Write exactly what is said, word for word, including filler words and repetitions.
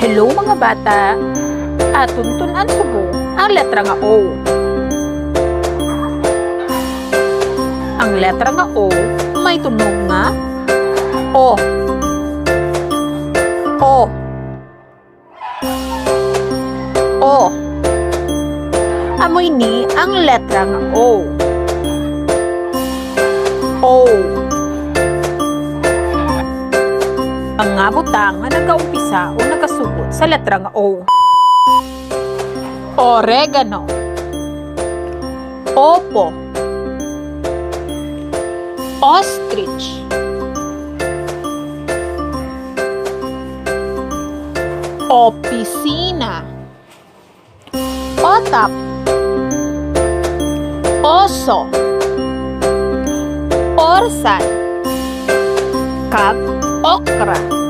Hello, mga bata! Aton tun-an subong ang letra nga O. Ang letra nga O may tunog nga O. O. O. Amo ini ang letra nga O. O. Mga butang nga nagaumpisa o nagasugot sa letra nga O. Oregano. Opo. Ostrich. Opisina. Otap. Oso. Orsan. Kag okra.